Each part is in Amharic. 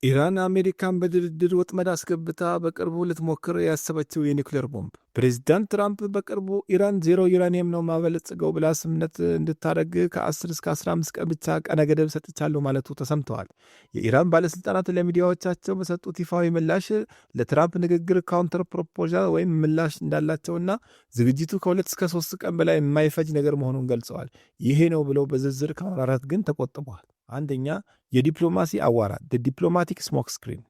ኢራን አሜሪካን በድርድር ወጥመድ አስገብታ በቅርቡ ልትሞክር ያሰበችው የኒውክሌር ቦምብ። ፕሬዚዳንት ትራምፕ በቅርቡ ኢራን ዜሮ ዩራኒየም ነው ማበለጽገው ብላ ስምምነት እንድታደርግ ከ10 እስከ 15 ቀን ብቻ ቀነ ገደብ ሰጥቻለሁ ማለቱ ተሰምተዋል። የኢራን ባለሥልጣናት ለሚዲያዎቻቸው በሰጡት ይፋዊ ምላሽ ለትራምፕ ንግግር counter proposal ወይም ምላሽ እንዳላቸውና ዝግጅቱ ከ2 እስከ 3 ቀን በላይ የማይፈጅ ነገር መሆኑን ገልጸዋል። ይሄ ነው ብለው በዝርዝር ከማብራራት ግን ተቆጥበዋል። አንደኛ፣ የዲፕሎማሲ አዋራ፣ diplomatic smoke screen።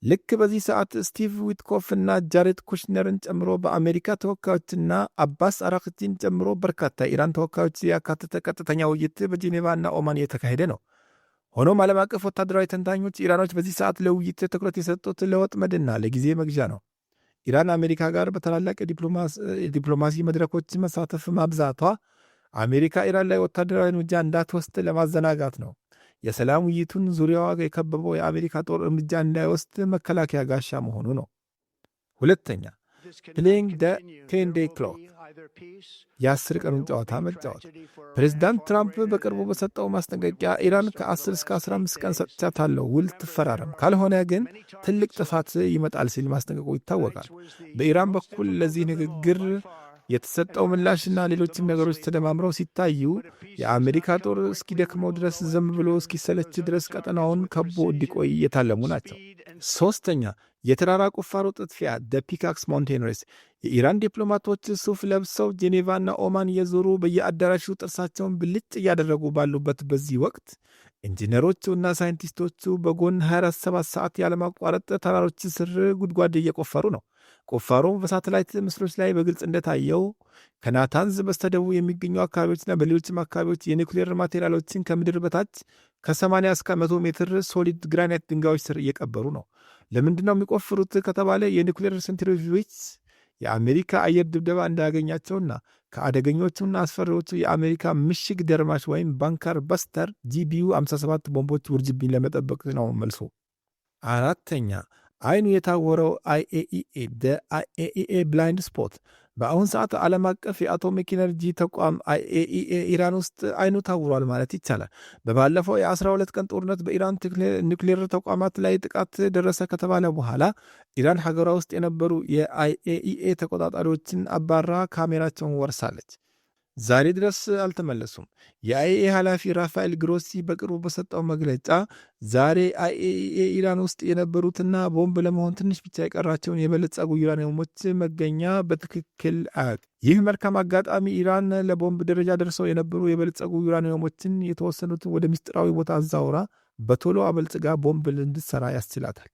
ልክ በዚህ ሰዓት ስቲቭ ዊትኮፍ እና ጃሬድ ኩሽነርን ጨምሮ በአሜሪካ ተወካዮችና አባስ አራክቺን ጨምሮ በርካታ የኢራን ተወካዮች ያካተተ ቀጥተኛ ውይይት በጄኔቫ እና ኦማን እየተካሄደ ነው። ሆኖም ዓለም አቀፍ ወታደራዊ ተንታኞች ኢራኖች በዚህ ሰዓት ለውይይት ትኩረት የሰጡት ለወጥመድና ለጊዜ መግዣ ነው። ኢራን አሜሪካ ጋር በታላላቅ የዲፕሎማሲ መድረኮች መሳተፍ ማብዛቷ አሜሪካ ኢራን ላይ ወታደራዊ እርምጃ እንዳትወስድ ለማዘናጋት ነው። የሰላም ውይይቱን ዙሪያዋ የከበበው የአሜሪካ ጦር እርምጃ እንዳይወስድ መከላከያ ጋሻ መሆኑ ነው። ሁለተኛ፣ playing the 10-day clock፣ የ10 ቀኑን ጨዋታ መጫወት። ፕሬዚዳንት ትራምፕ በቅርቡ በሰጠው ማስጠንቀቂያ ኢራን ከ10 እስከ 15 ቀን ሰጥቻታለሁ፣ ውል ትፈራረም፣ ካልሆነ ግን ትልቅ ጥፋት ይመጣል ሲል ማስጠንቀቁ ይታወቃል። በኢራን በኩል ለዚህ ንግግር የተሰጠው ምላሽና ሌሎችም ነገሮች ተደማምረው ሲታዩ የአሜሪካ ጦር እስኪደክመው ድረስ፣ ዝም ብሎ እስኪሰለች ድረስ ቀጠናውን ከቦ እንዲቆይ እየታለሙ ናቸው። ሶስተኛ፣ የተራራ ቁፋሮ ጥድፊያ፣ the pickaxe mountain race። የኢራን ዲፕሎማቶች ሱፍ ለብሰው ጄኔቫና ኦማን እየዞሩ በየአዳራሹ ጥርሳቸውን ብልጭ እያደረጉ ባሉበት በዚህ ወቅት ኢንጂነሮቹ እና ሳይንቲስቶቹ በጎን 24 ሰዓት ያለማቋረጥ ተራሮች ስር ጉድጓድ እየቆፈሩ ነው። ቁፋሮ በሳተላይት ምስሎች ላይ በግልጽ እንደታየው ከናታንዝ በስተደቡብ የሚገኙ አካባቢዎችና በሌሎችም አካባቢዎች የኒውክሌር ማቴሪያሎችን ከምድር በታች ከ80 እስከ 100 ሜትር solid ግራናይት ድንጋዮች ስር እየቀበሩ ነው። ለምንድነው የሚቆፍሩት ከተባለ የኒውክሌር centrifuge የአሜሪካ አየር ድብደባ እንዳያገኛቸውና ከአደገኞቹና አስፈሪዎቹ የአሜሪካ ምሽግ ደርማሽ ወይም bunker buster GBU 57 ቦምቦች ውርጅብኝ ለመጠበቅ ነው መልሱ። አራተኛ፣ አይኑ የታወረው IAEA፣ IAEA blind spot። በአሁን ሰዓት ዓለም አቀፍ የአቶሚክ ኤነርጂ ተቋም IAEA ኢራን ውስጥ አይኑ ታውሯል ማለት ይቻላል። በባለፈው የ12 ቀን ጦርነት በኢራን ኒውክሌር ተቋማት ላይ ጥቃት ደረሰ ከተባለ በኋላ ኢራን ሀገሯ ውስጥ የነበሩ የ IAEA ተቆጣጣሪዎችን አባራ ካሜራቸውን ወርሳለች። ዛሬ ድረስ አልተመለሱም። የ IAEA ኃላፊ ራፋኤል ግሮሲ በቅርቡ በሰጠው መግለጫ ዛሬ IAEA ኢራን ውስጥ የነበሩትና ቦምብ ለመሆን ትንሽ ብቻ የቀራቸውን የበለጸጉ ዩራኒየሞች መገኛ በትክክል አያውቅም። ይህ መልካም አጋጣሚ ኢራን ለቦምብ ደረጃ ደርሰው የነበሩ የበለጸጉ ዩራኒየሞችን የተወሰኑትን ወደ ምስጢራዊ ቦታ አዛውራ በቶሎ አበልጽጋ ቦምብ እንድትሰራ ያስችላታል።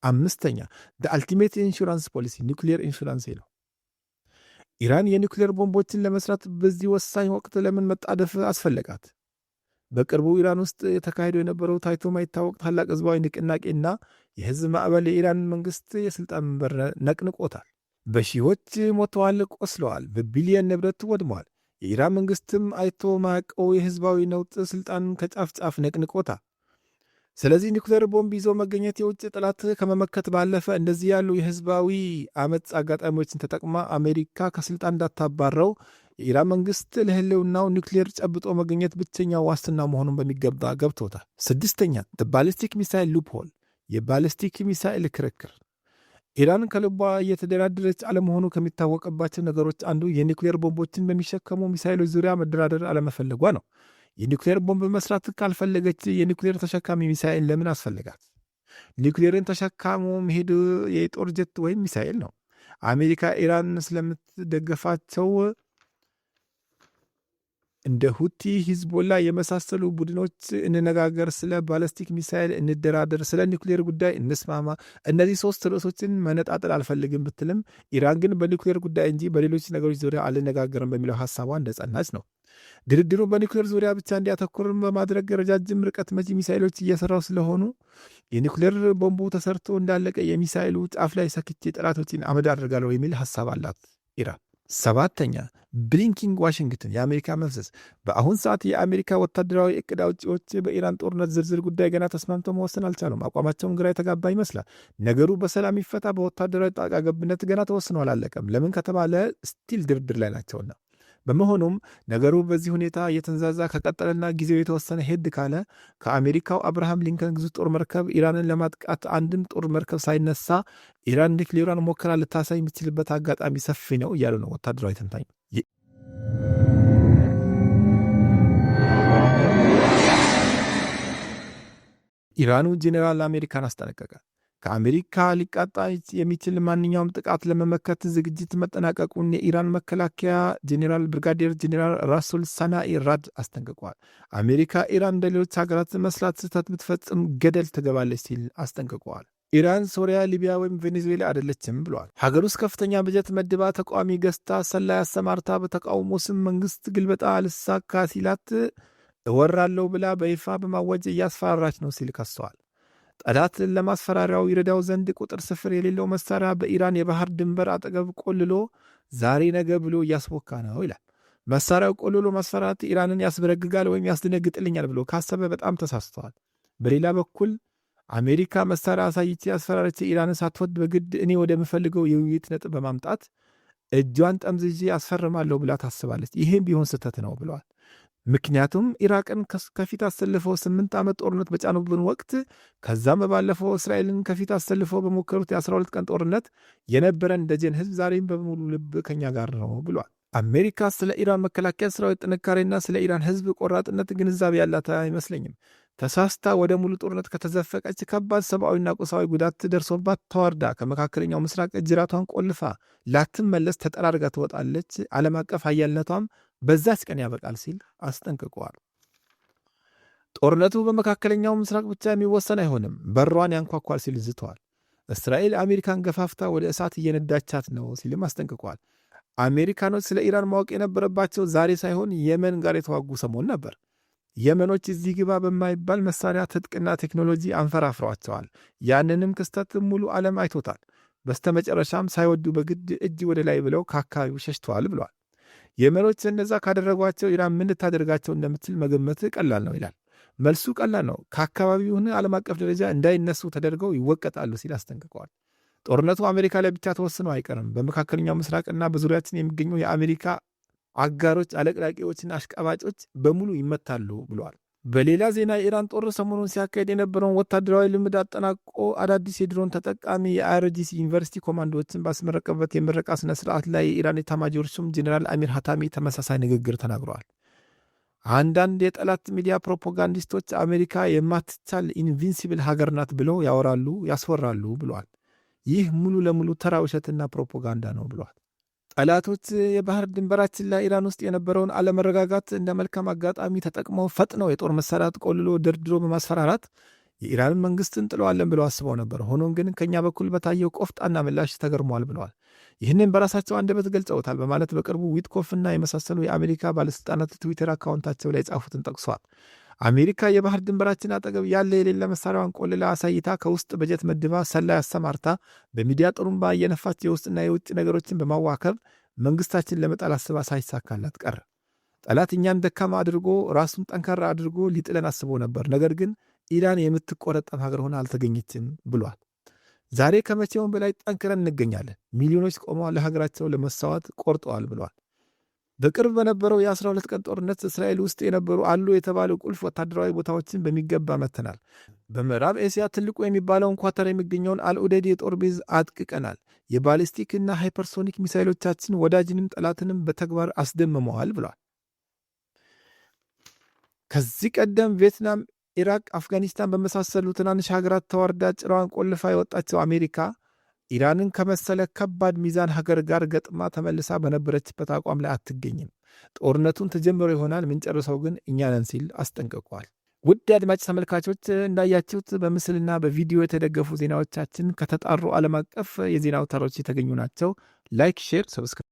አምስተኛ፣ ultimate insurance policy፣ nuclear insurance ነው። ኢራን የኒውክሌር ቦምቦችን ለመስራት በዚህ ወሳኝ ወቅት ለምን መጣደፍ አስፈለጋት? በቅርቡ ኢራን ውስጥ የተካሄደው የነበረው ታይቶ ማይታወቅ ታላቅ ህዝባዊ ንቅናቄና የህዝብ ማዕበል የኢራን መንግስት የሥልጣን መንበር ነቅንቆታል። በሺዎች ሞተዋል፣ ቆስለዋል፣ በቢሊየን ንብረት ወድመዋል። የኢራን መንግስትም አይቶ ማያውቀው የህዝባዊ ነውጥ ስልጣን ከጫፍ ጫፍ ነቅንቆታል። ስለዚህ ኒውክሌር ቦምብ ይዞ መገኘት የውጭ ጠላት ከመመከት ባለፈ እንደዚህ ያሉ የህዝባዊ አመፅ አጋጣሚዎችን ተጠቅማ አሜሪካ ከስልጣን እንዳታባረው የኢራን መንግስት ለህልውናው ኒውክሌር ጨብጦ መገኘት ብቸኛው ዋስትና መሆኑን በሚገባ ገብቶታል። ስድስተኛ፣ ballistic missile loophole፣ የባሊስቲክ ሚሳይል ክርክር። ኢራን ከልቧ እየተደራደረች አለመሆኑ ከሚታወቅባቸው ነገሮች አንዱ የኒውክሌር ቦምቦችን በሚሸከሙ ሚሳይሎች ዙሪያ መደራደር አለመፈለጓ ነው። የኒውክሌር ቦምብ መስራት ካልፈለገች የኒውክሌር ተሸካሚ ሚሳኤል ለምን አስፈለጋት? ኒውክሌርን ተሸካሞ መሄድ የጦር ጀት ወይም ሚሳኤል ነው። አሜሪካ ኢራን ስለምትደገፋቸው እንደ ሁቲ፣ ሂዝቦላ የመሳሰሉ ቡድኖች እንነጋገር፣ ስለ ባለስቲክ ሚሳይል እንደራደር፣ ስለ ኒውክሌር ጉዳይ እንስማማ፣ እነዚህ ሶስት ርዕሶችን መነጣጠል አልፈልግም ብትልም ኢራን ግን በኒውክሌር ጉዳይ እንጂ በሌሎች ነገሮች ዙሪያ አልነጋገርም በሚለው ሀሳቧ እንደጸናች ነው። ድርድሩ በኒውክሌር ዙሪያ ብቻ እንዲያተኩር በማድረግ ረጃጅም ርቀት መቺ ሚሳይሎች እየሰራው ስለሆኑ የኒውክሌር ቦምቡ ተሰርቶ እንዳለቀ የሚሳይሉ ጫፍ ላይ ሰክቼ ጠላቶችን አመድ አድርጋለሁ የሚል ሀሳብ አላት ኢራን። ሰባተኛ፣ blinking Washington፣ የአሜሪካ መፍዘዝ። በአሁን ሰዓት የአሜሪካ ወታደራዊ እቅድ አውጪዎች በኢራን ጦርነት ዝርዝር ጉዳይ ገና ተስማምተው መወሰን አልቻሉም። አቋማቸውም ግራ የተጋባ ይመስላል። ነገሩ በሰላም ይፈታ በወታደራዊ ጣልቃ ገብነት ገና ተወስኖ አላለቀም። ለምን ከተባለ still ድርድር ላይ ናቸውና። በመሆኑም ነገሩ በዚህ ሁኔታ እየተንዛዛ ከቀጠለና ጊዜው የተወሰነ ሄድ ካለ ከአሜሪካው አብርሃም ሊንከን ግዙፍ ጦር መርከብ ኢራንን ለማጥቃት አንድም ጦር መርከብ ሳይነሳ ኢራን ኒውክሌሯን ሞክራ ልታሳይ የምትችልበት አጋጣሚ ሰፊ ነው እያሉ ነው ወታደራዊ ተንታኝ። ኢራኑ ጄኔራል አሜሪካን አስጠነቀቀ። ከአሜሪካ ሊቃጣ የሚችል ማንኛውም ጥቃት ለመመከት ዝግጅት መጠናቀቁን የኢራን መከላከያ ጄኔራል ብርጋዴር ጄኔራል ራሱል ሳናኢ ራድ አስጠንቅቋል። አሜሪካ ኢራን እንደ ሌሎች ሀገራት መስላት ስህተት ብትፈጽም ገደል ትገባለች ሲል አስጠንቅቋል። ኢራን ሶሪያ፣ ሊቢያ ወይም ቬኔዙዌላ አይደለችም ብሏል። ሀገር ውስጥ ከፍተኛ በጀት መድባ ተቃዋሚ ገዝታ ሰላይ አሰማርታ በተቃውሞ ስም መንግስት ግልበጣ አልሳካ ሲላት እወራለሁ ብላ በይፋ በማወጅ እያስፈራራች ነው ሲል ከሰዋል። ጠላት ለማስፈራሪያው ይረዳው ዘንድ ቁጥር ስፍር የሌለው መሳሪያ በኢራን የባህር ድንበር አጠገብ ቆልሎ ዛሬ ነገ ብሎ እያስቦካ ነው ይላል። መሳሪያው ቆልሎ ማስፈራራት ኢራንን ያስበረግጋል ወይም ያስደነግጥልኛል ብሎ ካሰበ በጣም ተሳስተዋል። በሌላ በኩል አሜሪካ መሳሪያ አሳይቼ አስፈራርቼ ኢራንን ሳትወድ በግድ እኔ ወደምፈልገው የውይይት ነጥብ በማምጣት እጇን ጠምዝዤ አስፈርማለሁ ብላ ታስባለች። ይህም ቢሆን ስህተት ነው ብለዋል። ምክንያቱም ኢራቅን ከፊት አሰልፈው 8 ዓመት ጦርነት በጫኑብን ወቅት፣ ከዛም በባለፈው እስራኤልን ከፊት አሰልፈው በሞከሩት የ12 ቀን ጦርነት የነበረን ደጀን ህዝብ ዛሬም በሙሉ ልብ ከኛ ጋር ነው ብሏል። አሜሪካ ስለ ኢራን መከላከያ ሰራዊት ጥንካሬና ስለ ኢራን ህዝብ ቆራጥነት ግንዛቤ ያላት አይመስለኝም። ተሳስታ ወደ ሙሉ ጦርነት ከተዘፈቀች ከባድ ሰብአዊና ቁሳዊ ጉዳት ደርሶባት ተዋርዳ ከመካከለኛው ምስራቅ ጅራቷን ቆልፋ ላትመለስ ተጠራርጋ ትወጣለች። ዓለም አቀፍ ሀያልነቷም በዛች ቀን ያበቃል ሲል አስጠንቅቀዋል። ጦርነቱ በመካከለኛው ምስራቅ ብቻ የሚወሰን አይሆንም፣ በሯን ያንኳኳል ሲል ዝተዋል። እስራኤል አሜሪካን ገፋፍታ ወደ እሳት እየነዳቻት ነው ሲልም አስጠንቅቀዋል። አሜሪካኖች ስለ ኢራን ማወቅ የነበረባቸው ዛሬ ሳይሆን የመን ጋር የተዋጉ ሰሞን ነበር። የመኖች እዚህ ግባ በማይባል መሳሪያ፣ ትጥቅና ቴክኖሎጂ አንፈራፍረዋቸዋል። ያንንም ክስተት ሙሉ ዓለም አይቶታል። በስተመጨረሻም ሳይወዱ በግድ እጅ ወደ ላይ ብለው ከአካባቢው ሸሽተዋል ብለዋል። የመኖች እነዛ ካደረጓቸው ኢራን ምን ልታደርጋቸው እንደምትችል መገመት ቀላል ነው ይላል። መልሱ ቀላል ነው። ከአካባቢውን ዓለም አቀፍ ደረጃ እንዳይነሱ ተደርገው ይወቀጣሉ ሲል አስጠንቅቀዋል። ጦርነቱ አሜሪካ ላይ ብቻ ተወስኖ አይቀርም። በመካከለኛው ምስራቅና በዙሪያችን የሚገኙ የአሜሪካ አጋሮች፣ አለቅላቂዎችና አሽቃባጮች በሙሉ ይመታሉ ብለዋል። በሌላ ዜና የኢራን ጦር ሰሞኑን ሲያካሄድ የነበረውን ወታደራዊ ልምድ አጠናቆ አዳዲስ የድሮን ተጠቃሚ የ IRGC ዩኒቨርሲቲ ኮማንዶዎችን ባስመረቀበት የምረቃ ስነ ስርዓት ላይ የኢራን ኤታማዦር ሹም ጄኔራል አሚር ሀታሚ ተመሳሳይ ንግግር ተናግረዋል። አንዳንድ የጠላት ሚዲያ ፕሮፓጋንዲስቶች አሜሪካ የማትቻል invincible ሀገር ናት ብለው ያወራሉ፣ ያስወራሉ ብለዋል። ይህ ሙሉ ለሙሉ ተራ ውሸትና ፕሮፓጋንዳ ነው ብለዋል። ጠላቶች የባህር ድንበራችን ላይ ኢራን ውስጥ የነበረውን አለመረጋጋት እንደ መልካም አጋጣሚ ተጠቅመው ፈጥነው የጦር መሳሪያ ቆልሎ ደርድሮ በማስፈራራት የኢራንን መንግስት እንጥለዋለን ብለው አስበው ነበር። ሆኖም ግን ከእኛ በኩል በታየው ቆፍጣና ምላሽ ተገርመዋል ብለዋል። ይህንን በራሳቸው አንደበት ገልጸውታል በማለት በቅርቡ ዊትኮፍና የመሳሰሉ የአሜሪካ ባለሥልጣናት ትዊተር አካውንታቸው ላይ የጻፉትን ጠቅሷል። አሜሪካ የባህር ድንበራችን አጠገብ ያለ የሌለ መሳሪያዋን ቆልላ አሳይታ፣ ከውስጥ በጀት መድባ፣ ሰላይ አሰማርታ፣ በሚዲያ ጥሩምባ እየነፋች የውስጥና የውጭ ነገሮችን በማዋከብ መንግስታችን ለመጣል አስባ ሳይሳካላት ቀረ። ጠላት እኛን ደካማ አድርጎ ራሱን ጠንካራ አድርጎ ሊጥለን አስቦ ነበር። ነገር ግን ኢራን የምትቆረጠም ሀገር ሆና አልተገኘችም ብሏል። ዛሬ ከመቼውም በላይ ጠንክረን እንገኛለን። ሚሊዮኖች ቆመዋል፣ ለሀገራቸው ለመሰዋት ቆርጠዋል ብሏል። በቅርብ በነበረው የ12 ቀን ጦርነት እስራኤል ውስጥ የነበሩ አሉ የተባሉ ቁልፍ ወታደራዊ ቦታዎችን በሚገባ መትተናል። በምዕራብ ኤስያ ትልቁ የሚባለውን ኳታር የሚገኘውን አልኡዴድ የጦር base አጥቅቀናል። የባሊስቲክ እና ሃይፐርሶኒክ ሚሳይሎቻችን ወዳጅንም ጠላትንም በተግባር አስደምመዋል ብሏል። ከዚህ ቀደም ቪየትናም፣ ኢራቅ፣ አፍጋኒስታን በመሳሰሉ ትናንሽ ሀገራት ተዋርዳ ጭራዋን ቆልፋ የወጣችው አሜሪካ ኢራንን ከመሰለ ከባድ ሚዛን ሀገር ጋር ገጥማ ተመልሳ በነበረችበት አቋም ላይ አትገኝም። ጦርነቱን ተጀምሮ ይሆናል፣ ምንጨርሰው ግን እኛ ነን ሲል አስጠንቅቋል። ውድ አድማጭ ተመልካቾች፣ እንዳያችሁት በምስልና በቪዲዮ የተደገፉ ዜናዎቻችን ከተጣሩ ዓለም አቀፍ የዜና አውታሮች የተገኙ ናቸው። Like፣ share፣ subscribe